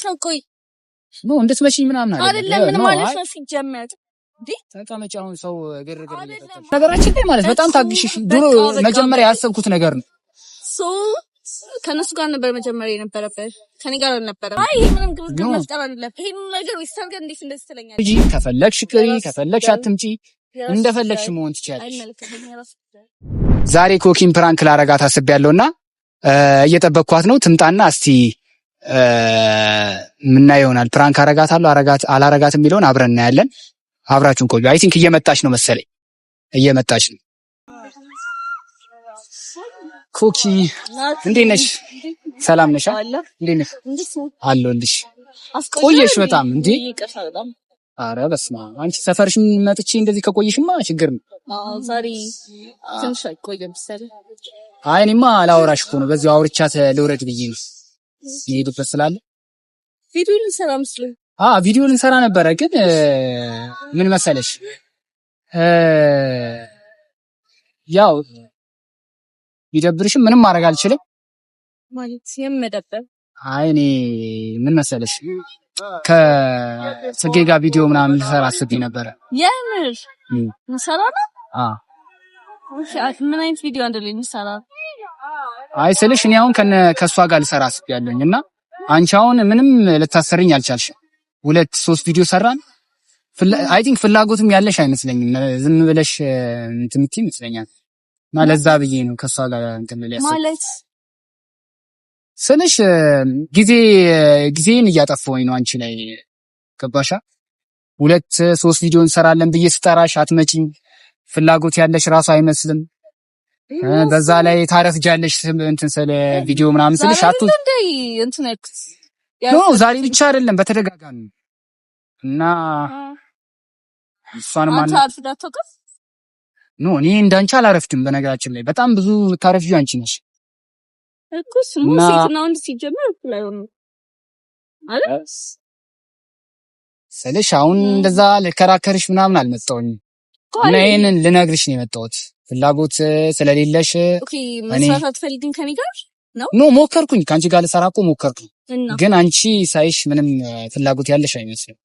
ነው? ቆይ No እንድትመችኝ ምናምን አይደለም። ምን ማለት ነው ሲጀመር? እንዴ ተቀመጪ። አሁን ሰው ግርግር ነገራችን ላይ ማለት በጣም ታግሽሽ። ድሮ መጀመሪያ ያሰብኩት ነገር ነው። So ከነሱ ጋር ነበር መጀመሪያ የነበረበት፣ ከኔ ጋር አልነበረም። አይ ይሄ ምንም ግብግብ መፍጠር አይደለም። ይሄን ነገር ወይስተር ጋር እንዴት እንደዚህ ትለኛለህ? ከፈለግሽ ቅሪ፣ ከፈለግሽ አትምጪ፣ እንደፈለግሽ መሆን ትችያለሽ። ዛሬ ኮኪን prank ላረጋት አስቤያለሁና እየጠበቅኳት ነው። ትምጣና እስቲ ምናየው ይሆናል። Prank አረጋታለሁ አረጋት አላረጋት የሚለውን አብረን እናያለን። አብራችሁን ቆዩ። I think እየመጣች ነው መሰለኝ፣ እየመጣች ነው። ኮኪ እንዴት ነሽ? ሰላም ነሽ? እንዴት ነሽ? አለሁልሽ። ቆየሽ በጣም እንዴ? አረ በስመ አብ። አንቺ ሰፈርሽ መጥቼ እንደዚህ ከቆየሽማ ችግር ነው። ዛሬ ትንሽ ቆየ መሰለኝ። አይ እኔማ ላወራሽ እኮ ነው። በዚሁ አውርቻት ልውረድ ብዬ ነው የሄዱበት ስላለ ቪዲዮ ልንሰራ መስሎኝ። አዎ ቪዲዮ ልንሰራ ነበረ፣ ግን ምን መሰለሽ ያው ቢደብርሽም ምንም ማድረግ አልችልም። ማለት የምደበር አይ እኔ ምን መሰለሽ ከጽጌ ጋር ቪዲዮ ምናምን ልሰራ አስቤ ነበረ። የምር እንሰራ ነው? አዎ። ምን አይነት ቪዲዮ አንድ ላይ እንሰራ? አይ ስልሽ እኔ አሁን ከነ ከሷ ጋር ልሰራ አስቤያለሁኝ እና አንቺ አሁን ምንም ልታሰሪኝ አልቻልሽም። ሁለት ሶስት ቪዲዮ ሰራን። I think ፍላጎትም ያለሽ አይመስለኝም። ዝም ብለሽ እንትን የምትይ ይመስለኛል። እና ለዛ ብዬ ነው ከሷ ጋር እንትን ልል ያሰብኩት። ማለት ስልሽ ጊዜ ጊዜን እያጠፋሁኝ ነው አንቺ ላይ ገባሻ? ሁለት ሶስት ቪዲዮ እንሰራለን ብዬ ስጠራሽ አትመጪም። ፍላጎት ያለሽ ራሱ አይመስልም። በዛ ላይ ታረፍጃለሽ። እንትን ስለ ቪዲዮ ምናምን ስልሽ አቱ እንትን ያልኩት No ዛሬ ብቻ አይደለም በተደጋጋሚ እና እሷንም አንተ አርፍደህ አታውቅም? No እኔ እንዳንቺ አላረፍድም። በነገራችን ላይ በጣም ብዙ የምታረፍጂው አንቺ ነሽ እኮ። እሱማ ሴትና ወንድ ሲጀመር እኩል አይሆንም አይደል? ስልሽ አሁን እንደዛ ልከራከርሽ ምናምን አልመጣሁኝም እና ይሄንን ልነግርሽ ነው የመጣሁት። ፍላጎት ስለሌለሽ Okay፣ መስራት አትፈልግም ከኔ ጋር ነው? No ሞከርኩኝ፣ ከአንቺ ጋር ልሰራ እኮ ሞከርኩኝ፣ ግን አንቺ ሳይሽ ምንም ፍላጎት ያለሽ አይመስልም።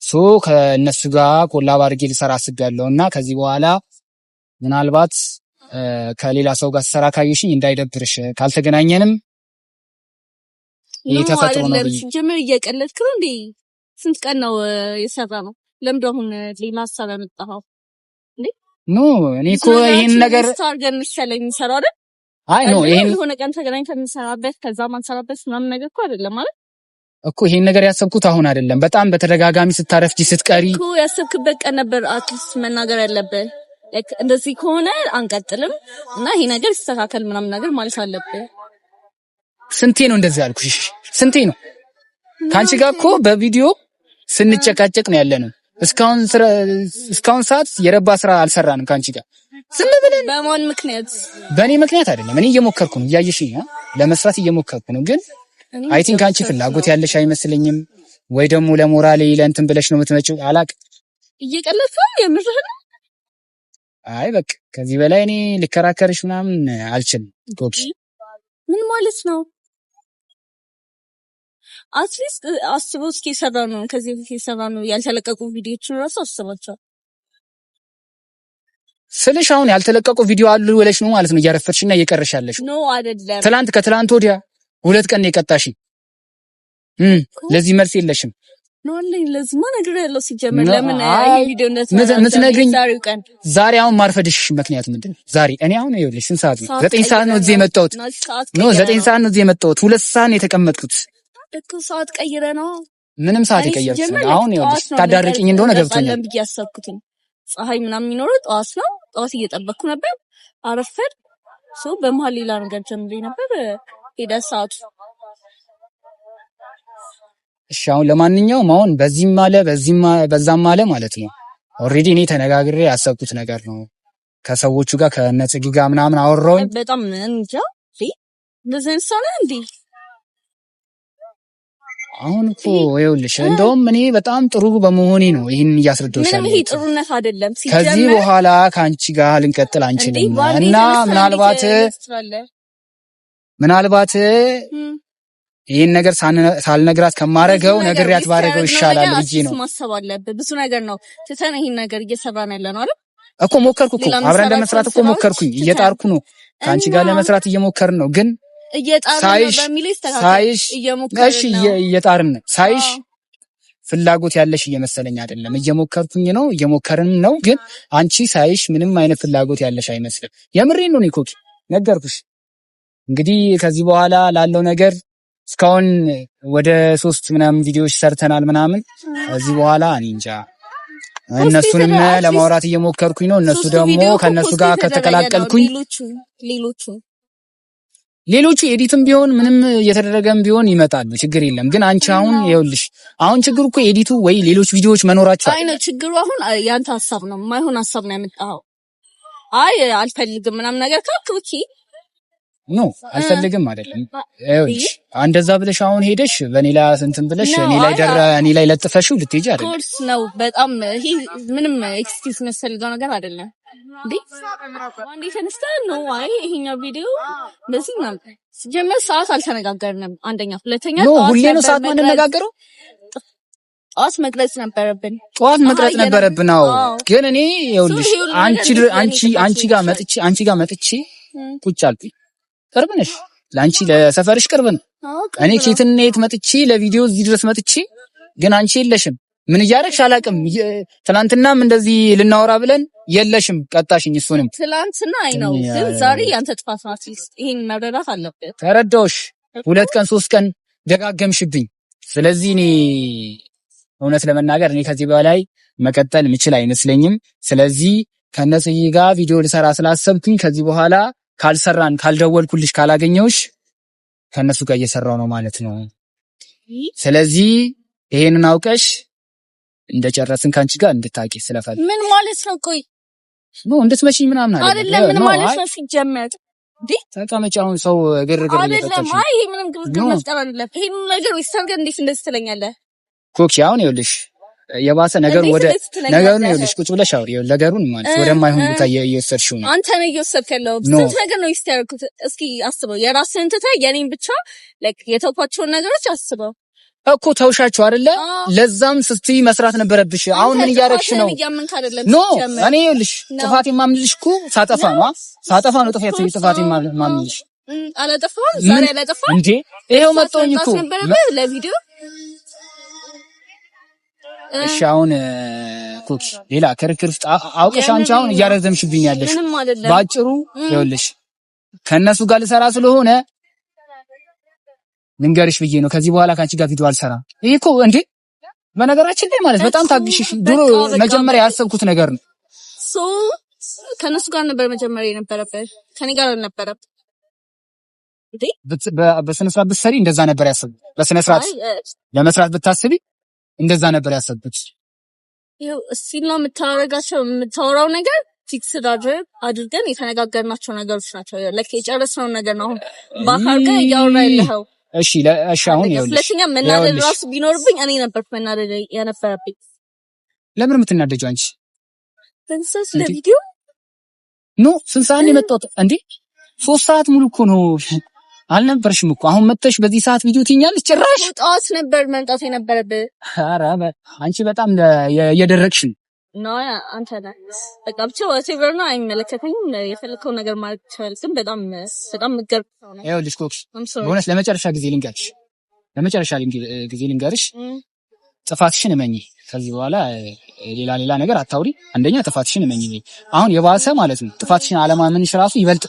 So ከእነሱ ጋር collab አድርጌ ልሰራ አስቤያለሁ እና ከዚህ በኋላ ምናልባት ከሌላ ሰው ጋር ስሰራ ካየሽኝ እንዳይደብርሽ፣ ካልተገናኘንም ይሄ ተፈጥሮ ነው ብዬ። ሲጀምር እየቀለድክ ነው እንዴ? ስንት ቀን ነው የሰራ ነው? ለምንድን አሁን ሌላ ሀሳብ ያመጣኸው? No እኔ እኮ ይሄን ነገር አድርገን መሰለኝ የሚሰራው አይደል? አይ no ይሄን የሆነ ቀን ተገናኝተን የምንሰራበት ከዛ ማንሰራበት ምናምን ነገር እኮ አይደለም ማለት እኮ ይሄን ነገር ያሰብኩት አሁን አይደለም። በጣም በተደጋጋሚ ስታረፍጂ ስትቀሪ እኮ ያሰብክበት ቀን ነበር at least መናገር ያለብህ። Like እንደዚህ ከሆነ አንቀጥልም እና ይሄ ነገር ይስተካከል ምናምን ነገር ማለት አለብህ። ስንቴ ነው እንደዚህ ያልኩሽ? ስንቴ ነው? ከአንቺ ጋር እኮ በቪዲዮ ስንጨቃጨቅ ነው ያለነው። እስካሁን ሰዓት የረባ ስራ አልሰራንም ከአንቺ ጋር ዝም ብለን። በማን ምክንያት? በእኔ ምክንያት አይደለም። እኔ እየሞከርኩ ነው፣ እያየሽኝ ለመስራት እየሞከርኩ ነው። ግን I think አንቺ ፍላጎት ያለሽ አይመስለኝም፣ ወይ ደግሞ ለሞራሌ ለእንትን ብለሽ ነው የምትመጪው። አላቅም። እየቀለድክ ነው? የምርህን ነው? አይ በቃ ከዚህ በላይ እኔ ልከራከርሽ ምናምን አልችልም። ኮኪ ምን ማለት ነው? At least አስበው እስኪ የሰራ ነው ከዚህ በፊት የሰራ ነው ያልተለቀቁ ቪዲዮችን ራሱ አስባቸው ስልሽ አሁን ያልተለቀቁ ቪዲዮ አሉ ብለሽ ነው ማለት ነው እያረፈድሽና እየቀረሽ ያለሽ? No አይደለም። ትላንት ከትላንት ወዲያ 2 ቀን ነው የቀጣሽኝ። ለዚህ መልስ የለሽም። No አለኝ። ለዚህማ ነግሬሃለሁ። ሲጀመር ለምን ይሄ ቪዲዮ ምትነግሪኝ ዛሬው ቀን ዛሬ አሁን ማርፈድሽ ምክንያት ምንድን ነው? ዛሬ እኔ አሁን ይኸውልሽ ስንት ሰዓት ነው? 9 ሰዓት ነው እዚህ የመጣሁት። No 9 ሰዓት ነው እዚህ የመጣሁት። 2 ሰዓት ነው የተቀመጥኩት እኮ። ሰዓት ቀይረ ነው። ምንም ሰዓት የቀየርኩት አሁን ይኸውልሽ ታዳርቅኝ እንደሆነ ገብቶኛል። ብዬ ያሰብኩትን ፀሐይ ምናምን የሚኖረው ጠዋት ነው። ጠዋት እየጠበቅኩ ነበር። አረፈድ so በመሀል ሌላ ነገር ጀምሬ ነበር። ሄደ ሰዓቱ። እሺ አሁን ለማንኛውም አሁን በዚህም አለ በዚህም በዛም አለ ማለት ነው። Already እኔ ተነጋግሬ ያሰብኩት ነገር ነው። ከሰዎቹ ጋር ከነጽጌ ጋር ምናምን አወራሁኝ። በጣም እንጃ እንደዚህ አይነት ሰው ነህ እንዴ? አሁን እኮ ይኸውልሽ እንደውም እኔ በጣም ጥሩ በመሆኔ ነው ይህን እያስረዳሁሽ። ምንም ይሄ ጥሩነት አይደለም። ከዚህ በኋላ ከአንቺ ጋር ልንቀጥል አንችልም እና ምናልባት ምናልባት ይህን ነገር ሳልነግራት ከማረገው ነግሬያት ባረገው ይሻላል ብዬ ነው። ማሰብ አለብህ። ብዙ ነገር ነው ትተን ይህን ነገር እየሰራን ያለ ነው አይደል? እኮ ሞከርኩ እኮ አብረን ለመስራት እኮ ሞከርኩኝ፣ እየጣርኩ ነው። ከአንቺ ጋር ለመስራት እየሞከርን ነው፣ ግን እየጣርን ነው በሚል ሳይሽ እሺ፣ እየጣርን ነው ሳይሽ ፍላጎት ያለሽ እየመሰለኝ አይደለም። እየሞከርኩኝ ነው፣ እየሞከርን ነው፣ ግን አንቺ ሳይሽ ምንም አይነት ፍላጎት ያለሽ አይመስልም። የምሬን ነው። ኮኪ ነገርኩሽ። እንግዲህ ከዚህ በኋላ ላለው ነገር እስካሁን ወደ 3 ምናምን ቪዲዮዎች ሰርተናል ምናምን። ከዚህ በኋላ እኔ እንጃ እነሱንም ለማውራት እየሞከርኩኝ ነው። እነሱ ደግሞ ከነሱ ጋር ከተቀላቀልኩኝ ሌሎቹ edit ም ቢሆን ምንም እየተደረገም ቢሆን ይመጣሉ፣ ችግር የለም። ግን አንቺ አሁን ይኸውልሽ፣ አሁን ችግሩ እኮ edit ኡ ወይ ሌሎች ቪዲዮዎች መኖራቸው አይ ነው ችግሩ። አሁን ያንተ ሀሳብ ነው፣ የማይሆን ሀሳብ ነው ያመጣኸው። አይ አልፈልግም ምናምን ነገር ካልክ okay No አልፈልግም አይደለም። ይኸውልሽ እንደዛ ብለሽ አሁን ሄደሽ በኔ ላይ እንትን ብለሽ እኔ ላይ ደረ እኔ ላይ ለጥፈሽው ልትሄጂ አይደለም። ኮርስ ነው በጣም ይሄ ምንም excuse የሚያስፈልገው ነገር አይደለም። እንዴ አንዴ ተነስተህ ነው አይ ይሄኛው ቪዲዮ እንደዚህ ምናምን ሲጀመር ሰዓት አልተነጋገርንም። አንደኛ፣ ሁለተኛ No ሁሌ ነው ሰዓት ማንነጋገረው። ጠዋት መቅረጽ ነበረብን፣ ጠዋት መቅረጽ ነበረብን። አዎ ግን እኔ ይኸውልሽ አንቺ አንቺ አንቺ ጋር መጥቼ አንቺ ጋር መጥቼ ቁጭ አልኩኝ። ቅርብ ነሽ፣ ለአንቺ ለሰፈርሽ ቅርብ ነው። እኔ ኬትና የት መጥቼ ለቪዲዮ እዚህ ድረስ መጥቼ ግን አንቺ የለሽም። ምን እያደረግሽ አላውቅም። ትናንትናም እንደዚህ ልናወራ ብለን የለሽም፣ ቀጣሽኝ። እሱንም ትናንትና አይ ነው ግን ዛሬ ያንተ ጥፋት ነው። At least ይሄን መረዳት አለብህ። ተረዳሁሽ። 2 ቀን 3 ቀን ደጋገምሽብኝ። ስለዚህ እኔ እውነት ለመናገር እኔ ከዚህ በላይ መቀጠል ምችል አይመስለኝም። ስለዚህ ከነጽዬ ጋር ቪዲዮ ልሰራ ስላሰብኩኝ ከዚህ በኋላ ካልሰራን፣ ካልደወልኩልሽ፣ ካላገኘሁሽ ከነሱ ጋር እየሰራው ነው ማለት ነው። ስለዚህ ይሄንን አውቀሽ እንደጨረስን ካንቺ ጋር እንድታቂ ስለፈለኩ። ምን ማለት ነው? ቆይ No እንድትመጪኝ ምናምን አይደለም። ምን ማለት ነው ሲጀመር? እንዴ ተቀመጪ። አሁን ሰው ግርግር አይደለም። አይ ይሄ ምንም ግርግር መፍጠር አይደለም። ይሄን ነገር ወይስ እንዴት እንደዚህ ትለኛለህ? ኮኪ አሁን ይኸውልሽ የባሰ ነገር ወደ ነገሩን ይኸውልሽ ቁጭ ብለሽ አውሪ። ነገሩን ማለት ወደማይሆን ቦታ እየወሰድሽው ነው። አንተ ነህ እየወሰድክ ያለው። ስንት ነገር ነው ያደረኩት። እስኪ አስበው፣ የራስህን ትተህ የኔን ብቻ like የተውኳቸውን ነገሮች አስበው እኮ ተውሻቸው አይደለ? ለዛም ስትይ መስራት ነበረብሽ። አሁን ምን እያደረግሽ ነው? No እኔ ይኸውልሽ ጥፋት የማምንልሽ እኮ ሳጠፋ ነው ሳጠፋ ነው ጥፋት የማምንልሽ። አላጠፋሁም፣ ዛሬ አላጠፋሁም እንዴ ይኸው መጣሁኝ እኮ ለቪዲዮ። እሺ አሁን ኮኪ ሌላ ክርክር ውስጥ አውቀሽ አንቺ አሁን እያረዘምሽብኝ ያለሽ። ባጭሩ ይኸውልሽ ከእነሱ ጋር ልሰራ ስለሆነ ልንገርሽ ብዬ ነው። ከዚህ በኋላ ከአንቺ ጋር ቪዲዮ አልሰራም። ይሄ እኮ እንዴ በነገራችን ላይ ማለት በጣም ታግሽሽ ድሮ መጀመሪያ ያሰብኩት ነገር ነው። So ከእነሱ ጋር ነበር መጀመሪያ የነበረበት፣ ከኔ ጋር አልነበረም። እንዴ በስነ ስርዓት ብትሰሪ እንደዛ ነበር ያሰብኩት። በስነ ስርዓት ለመስራት ብታስቢ እንደዛ ነበር ያሰብኩት። ይኸው እስኪ ነው የምታወራቸው የምታወራው ነገር fix አድርገን የተነጋገርናቸው ነገሮች ናቸው። Like የጨረስነውን ነገር ነው አሁን ባካር ጋር እያወራ ያለኸው። እሺ እሺ አሁን ይኸውልሽ፣ ሁለተኛ መናደድ ራሱ ቢኖርብኝ እኔ ነበርኩ መናደድ የነበረብኝ። ለምን የምትናደጂው አንቺ? ለቪዲዮ No ስንት ሰዓት ነው የመጣሁት እንዴ? 3 ሰዓት ሙሉ እኮ ነው አልነበርሽም እኮ። አሁን መጥተሽ በዚህ ሰዓት ቪዲዮ ትይኛለሽ? ጭራሽ ጠዋት ነበር መምጣት የነበረብህ። ኧረ አንቺ በጣም እየደረቅሽ ነው። No አንተ ነህ። በቃ ብቻ whatever ነው አይመለከተኝም። የፈለከው ነገር ማለት ይቻላል፣ ግን በጣም በጣም የምትገርም ሰው ነህ። ይኸውልሽ ኮክሽ በእውነት ለመጨረሻ ጊዜ ልንገርሽ፣ ለመጨረሻ ጊዜ ልንገርሽ፣ ጥፋትሽን እመኚ። ከዚህ በኋላ ሌላ ሌላ ነገር አታውሪ። አንደኛ ጥፋትሽን እመኚ። አሁን የባሰ ማለት ነው ጥፋትሽን አለማመንሽ ራሱ ይበልጥ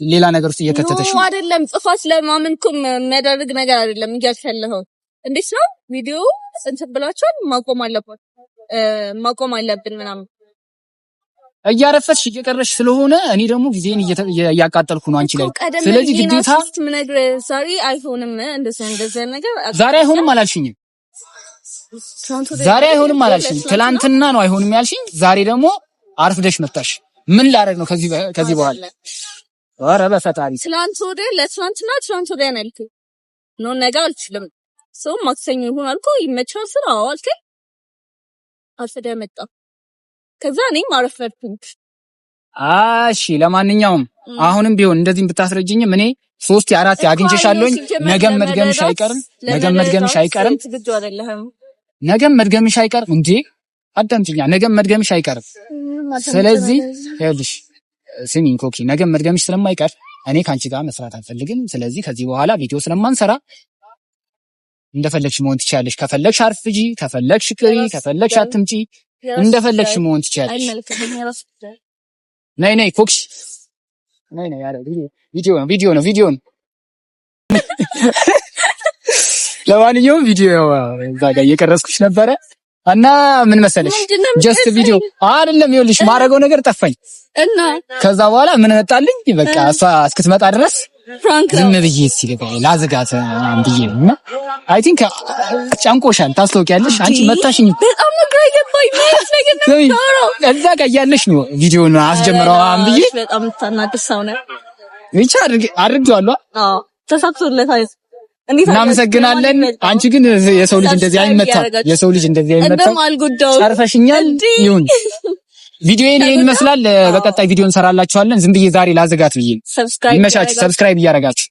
ሌላ ነገር ውስጥ እየከተተሽ ነው። አይደለም ጥፋት ለማመን እኮ የሚያደርግ ነገር አይደለም እያልክ ያለኸው። እንዴት ነው ቪዲዮ እንትን ብላችኋል፣ ማቆም አለባት ማቆም አለብን ምናምን እያረፈድሽ እየቀረሽ ስለሆነ እኔ ደግሞ ጊዜን እያቃጠልኩ ነው አንቺ ላይ። ስለዚህ ግዴታ ዛሬ አይሆንም፣ እንደዚህ እንደዚህ ነገር ዛሬ አይሆንም አላልሽኝም። ዛሬ አይሆንም አላልሽኝም። ትላንትና ነው አይሆንም ያልሽኝ። ዛሬ ደግሞ አርፍደሽ መጣሽ። ምን ላደርግ ነው ከዚህ በኋላ? ኧረ በፈጣሪ ትላንት ወዲያ ለትላንትና ትላንት ወዲያ ነው ያልኩኝ። No ነገ አልችልም። ሰው ማክሰኞ ይሁን አልኩህ። ይመቻል ስራ አልከኝ። አርፍደህ መጣ። ከዛ እኔም አረፈድኩኝ። እሺ ለማንኛውም አሁንም ቢሆን እንደዚህም ብታስረጅኝም እኔ ሶስት አራት አግኝቼሻለሁኝ። ነገም መድገምሽ አይቀርም። ነገም መድገምሽ አይቀርም። ዝግጁ አይደለህም። ነገም መድገምሽ አይቀርም። እንዴ አዳምጪኛ። ነገም መድገምሽ አይቀርም። ስለዚህ ይኸውልሽ ስሚኝ ኮኪ፣ ነገም መድገምሽ ስለማይቀር እኔ ከአንቺ ጋር መስራት አልፈልግም። ስለዚህ ከዚህ በኋላ ቪዲዮ ስለማንሰራ እንደፈለግሽ መሆን ትችያለሽ። ከፈለግሽ አርፍጂ፣ ከፈለግሽ ቅሪ፣ ከፈለግሽ አትምጪ፣ እንደፈለግሽ መሆን ትችያለሽ። ነይ ነይ ኮክሽ ነይ ነይ። ያለ ቪዲዮ ነው፣ ቪዲዮ ነው፣ ቪዲዮ ነው። ለማንኛውም ቪዲዮ እዛ ጋር እየቀረጽኩሽ ነበረ እና ምን መሰለሽ just ቪዲዮ አይደለም፣ ይኸውልሽ ማረገው ነገር ጠፋኝ እና ከዛ በኋላ ምን መጣልኝ፣ በቃ እሷ እስክትመጣ ድረስ ዝም ብዬ እስኪ ላዝጋት ብዬ ነው። እና I think ጨንቆሻል፣ ታስታውቂያለሽ። አንቺ መታሽኝ፣ በጣም ነው ግራ የገባኝ። ማለት ነገር ነው እዛ ጋር እያለሽ ነው ቪዲዮውን አስጀምረው ብዬ። በጣም የምታናድድ ሰው ነህ። ብቻ አድርጌዋለሁ። አዎ ተሳክቶለታል። እናመሰግናለን። አንቺ ግን የሰው ልጅ እንደዚህ አይመታም። የሰው ልጅ እንደዚህ አይመታም። ጨርሰሽኛል። ይሁን፣ ቪዲዮዬን ይሄን ይመስላል። በቀጣይ ቪዲዮ እንሰራላችኋለን። ዝም ብዬ ዛሬ ላዘጋት ብዬ። ይመቻችሁ። Subscribe እያደረጋችሁ።